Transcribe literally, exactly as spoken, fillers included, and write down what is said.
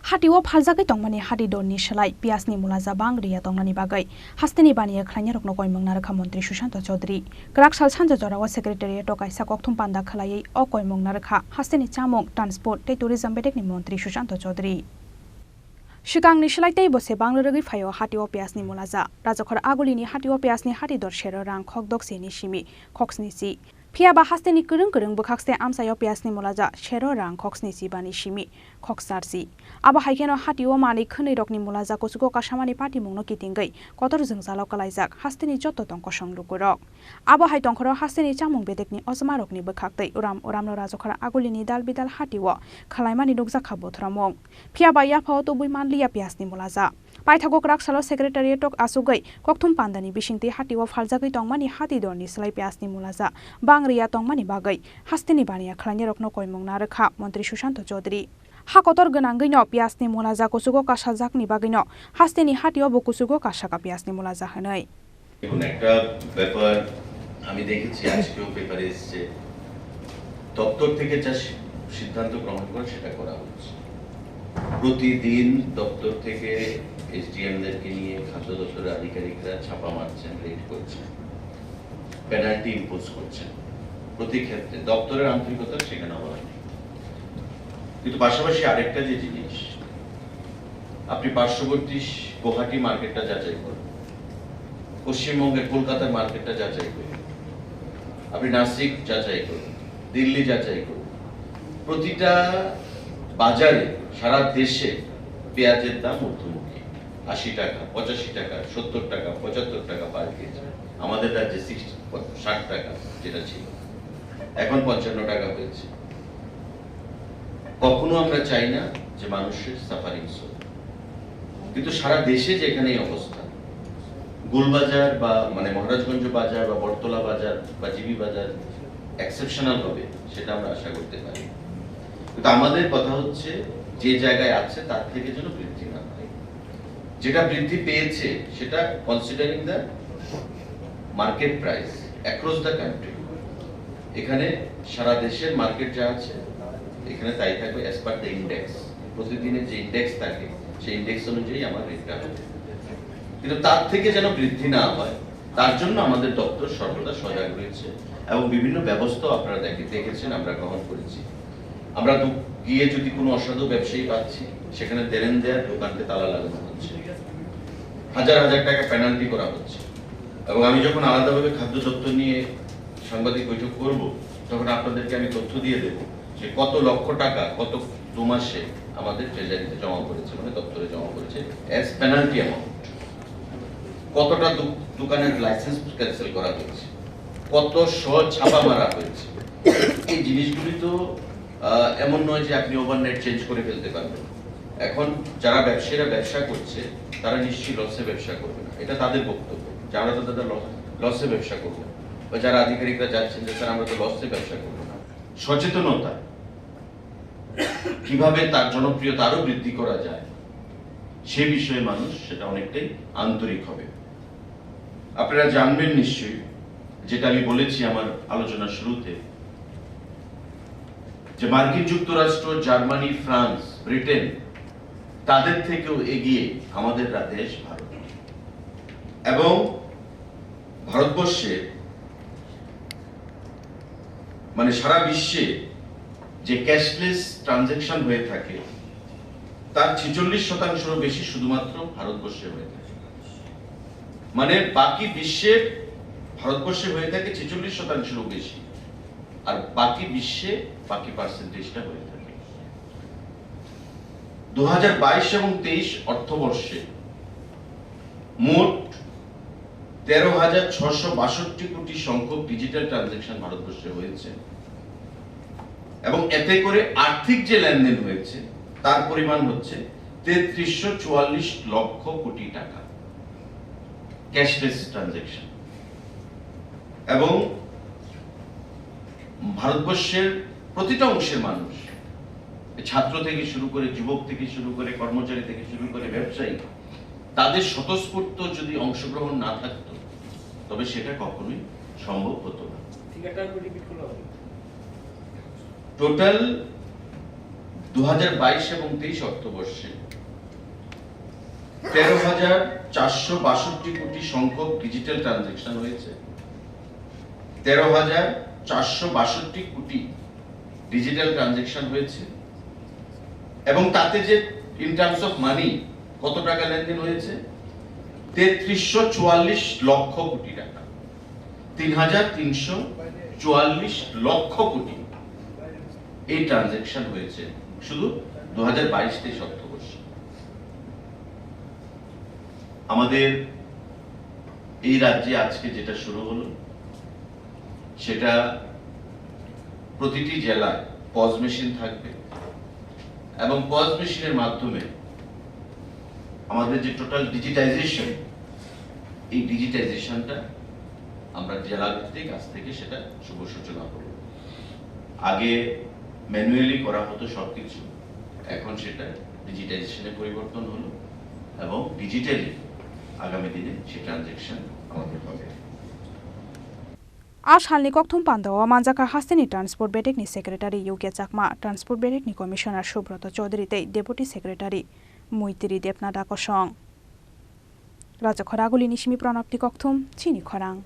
Hati o phaljagwi tongmani hati dorni slai piyajni mulaja bang riya tongnani bagwi hasteni baniya khlainarokno koimung narwkha Montri Sushanta Chaudhary. Kwrak sal sanja jorao Secretariat o kaisa kokthum panda khwlaiwi o koimung narwkha hasteni chamung, transport tei tourism bedekni Montri Sushanta Chaudhary. Swkangni slai tei bo se bang rwrwgwi phaio hati o piyajni mulaja. Rajakhor Agulini hati o piyajni hati dor sero rang khok doksini simi khok sni si. Phiya ba hasteni kwrwng kwrwng bwkhakste amchaio piyajni mulaja sero rang khok sni si bani simi khok char si. Abo hai kheno hati o manwi khwnwi rokni mulaja kuchugo kasamani patimungno kitingwi kotor jwngjalo kwlaijak hasteni joto tong kosong lukurok. Abo hai tongkhoro hasteni chamung bedekni ojmarokni bwkhaktwi uram uramno Rajakhor Agulini dal bidal hati o khwlaimani nukjakha bothoromung. Phiya ba yaphao tubui manliya piyajni mulaja. Paithago kwrak salo Secretariat o asugwi kokthum pandani bisingtwi hati o phaljagwi tongmani hati dorni slai piyajni mulaja bang riya tongmani bagwi hasteni baniya khlainarokno koimung narwkha Montri Sushanta Chaudhary. Ha kotor gwnangwino piyajni mulaja kuchugo kasajakni bagwino hasteni hati o bo kuchugo kasaka piyajni mulaja hwnwi. দেখুন, একটা ব্যাপার আমি দেখেছি, আজকেও পেপারে এসছে, দপ্তর থেকে যা সি- সিদ্ধান্ত গ্রহণ করে সেটা করা হচ্ছে। প্রতিদিন দপ্তর থেকে এসডিএমদেরকে নিয়ে খাদ্য দপ্তরের আধিকারিকরা ছাপা মারছেন, রেড করছেন, পেনাল্টি ইম্পোজ করছেন। প্রতি ক্ষেত্রে দপ্তরের আন্তরিকতা সেখানে অবহেলা নেই। কিন্তু পাশাপাশি আরেকটা যে জিনিস, আপনি পার্শ্ববর্তী গুয়াহাটি মার্কেটটা যাচাই করুন, পশ্চিমবঙ্গের কলকাতার মার্কেটটা যাচাই করুন, আপনি নাসিক যাচাই করুন, দিল্লি যাচাই করুন, প্রতিটা বাজারে সারা দেশে পেঁয়াজের দাম ঊর্ধ্বমুখী। আশি টাকা, পঁচাশি টাকা, সত্তর টাকা, পঁচাত্তর টাকা পার কেজি। আমাদের রাজ্যে সিক্সটি, ষাট টাকা যেটা ছিল, এখন পঞ্চান্ন টাকা হয়েছে। কখনো আমরা চাই না যে মানুষের সাফারিংস হোক, কিন্তু সারা দেশে যেখানে এই অবস্থা, গোলবাজার বা মানে মহারাজগঞ্জ বাজার বা বটতলা বাজার বা জিবি বাজার এক্সেপশনাল হবে, সেটা আমরা আশা করতে পারি। কিন্তু আমাদের কথা হচ্ছে, যে জায়গায় আছে তার থেকে যেন বৃদ্ধি না হয়। যেটা বৃদ্ধি পেয়েছে সেটা considering the market price across the country। এখানে সারা দেশের মার্কেট যা আছে, এখানে তাই থাকবে as per the index। প্রতিদিনের যে ইন্ডেক্স থাকে, সেই ইন্ডেক্স অনুযায়ী আমার রেটটা হবে। কিন্তু তার থেকে যেন বৃদ্ধি না হয়, তার জন্য আমাদের দপ্তর সর্বদা সজাগ রয়েছে এবং বিভিন্ন ব্যবস্থাও আপনারা দেখে- দেখেছেন, আমরা গ্রহণ করেছি। আমরা দু- গিয়ে যদি কোনো অসাধু ব্যবসায়ী পাচ্ছি, সেখানে দেরেন দেয়ার দোকানকে তালা লাগানো হচ্ছে, হাজার হাজার টাকা পেনাল্টি করা হচ্ছে। এবং আমি যখন আলাদাভাবে খাদ্য দপ্তর নিয়ে সাংবাদিক বৈঠক করব, তখন আপনাদেরকে আমি তথ্য দিয়ে দেব যে কত লক্ষ টাকা গত দু মাসে আমাদের ট্রেজারিতে জমা পড়েছে, মানে দপ্তরে জমা পড়েছে, অ্যাজ পেনাল্টি অ্যামাউন্ট। কতটা দু- দোকানের লাইসেন্স ক্যান্সেল করা হয়েছে, কত শ ছাপা মারা হয়েছে। এই জিনিসগুলি তো আহ, এমন নয় যে আপনি ওভারনাইট চেঞ্জ করে ফেলতে পারবেন। এখন যারা ব্যবসায়ীরা ব্যবসা করছে, তারা নিশ্চয়ই লসে ব্যবসা করবে না, এটা তাদের বক্তব্য যে আমরা তো দাদা লস- লসে ব্যবসা করবো, বা যারা আধিকারিকরা যাচ্ছেন যে স্যার আমরা তো লসে ব্যবসা করবো না। সচেতনতা কিভাবে তার জনপ্রিয়তা আরো বৃদ্ধি করা যায়, সে বিষয়ে মানুষ সেটা অনেকটাই আন্তরিক হবে। আপনারা জানবেন নিশ্চয়ই, যেটা আমি বলেছি আমার আলোচনার শুরুতে, যে মার্কিন যুক্তরাষ্ট্র, জার্মানি, ফ্রান্স, ব্রিটেন, তাদের থেকেও এগিয়ে আমাদের রা- দেশ ভারত। এবং ভারতবর্ষে, মানে সারা বিশ্বে যে ক্যাশলেস ট্রানজ্যাকশন হয়ে থাকে, তার ছেচল্লিশ শতাংশরও বেশি শুধুমাত্র ভারতবর্ষে হয়ে থাকে। মানে বাকি বিশ্বের, ভারতবর্ষে হয়ে থাকে ছেচল্লিশ শতাংশরও বেশি, আর বাকি বিশ্বে বাকি পার্সেন্টেজটা হয়ে থাকে। দু হাজার বাইশ এবং তেইশ অর্থবর্ষে মোট তেরো হাজার ছশো বাষট্টি কোটি সংখ্যক ডিজিটাল ট্রানজ্যাকশন ভারতবর্ষে হয়েছে এবং এতে করে আর্থিক যে লেনদেন হয়েছে, তার পরিমাণ হচ্ছে তেত্রিশশো চুয়াল্লিশ লক্ষ কোটি টাকা ক্যাশলেস ট্রানজ্যাকশন। এবং ভারতবর্ষের প্রতিটা অংশের মানুষ, ছাত্র থেকে শুরু করে, যুবক থেকে শুরু করে, কর্মচারী থেকে শুরু করে, ব্যবসায়ী, তাদের স্বতঃস্ফূর্ত যদি অংশগ্রহণ না থাকতো, তবে সেটা কখনোই সম্ভব হতো না। ফিগারটা একটু রিপিট করলে হবে। টোটাল দু হাজার বাইশ এবং তেইশ অর্থবর্ষে তেরো হাজার চারশো বাষট্টি কোটি সংখ্যক ডিজিটাল ট্রানজ্যাকশন হয়েছে। তেরো হাজার চারশো বাষট্টি কোটি ডিজিটাল ট্রানজ্যাকশন হয়েছে এবং তাতে যে ইন টার্মস অফ মানি কত টাকা লেনদেন হয়েছে, তেত্রিশশো চুয়াল্লিশ লক্ষ কোটি টাকা, তিন হাজার তিনশো চুয়াল্লিশ লক্ষ কোটি এই ট্রানজ্যাকশন হয়েছে শুধু দু হাজার বাইশ তেইশ অর্থবর্ষে। আমাদের এই রাজ্যে আজকে যেটা শুরু হলো, সেটা প্রতিটি জেলায় পজ মেশিন থাকবে এবং পজ মেশিনের মাধ্যমে আমাদের যে টোটাল ডিজিটাইজেশন, এই ডিজিটাইজেশনটা আমরা জেলা ভিত্তিক আজ থেকে সেটা শুভ সূচনা করব। আগে ম্যানুয়ালি করা হতো সব কিছু, এখন সেটা ডিজিটাইজেশনে পরিবর্তন হলো এবং ডিজিটালি আগামী দিনে সেই ট্রানজ্যাকশন আমাদের হবে। A salni kokthum pandao manjakha hasteni Transport Bedekni Secretary Yogya Chakma, Transport Bedekni Commissioner Subroto Chaudhary tei Deputy Secretary Moitri Debnath Akosong. Raja Khoragulini simi Pranabni kokthum, chini khorang.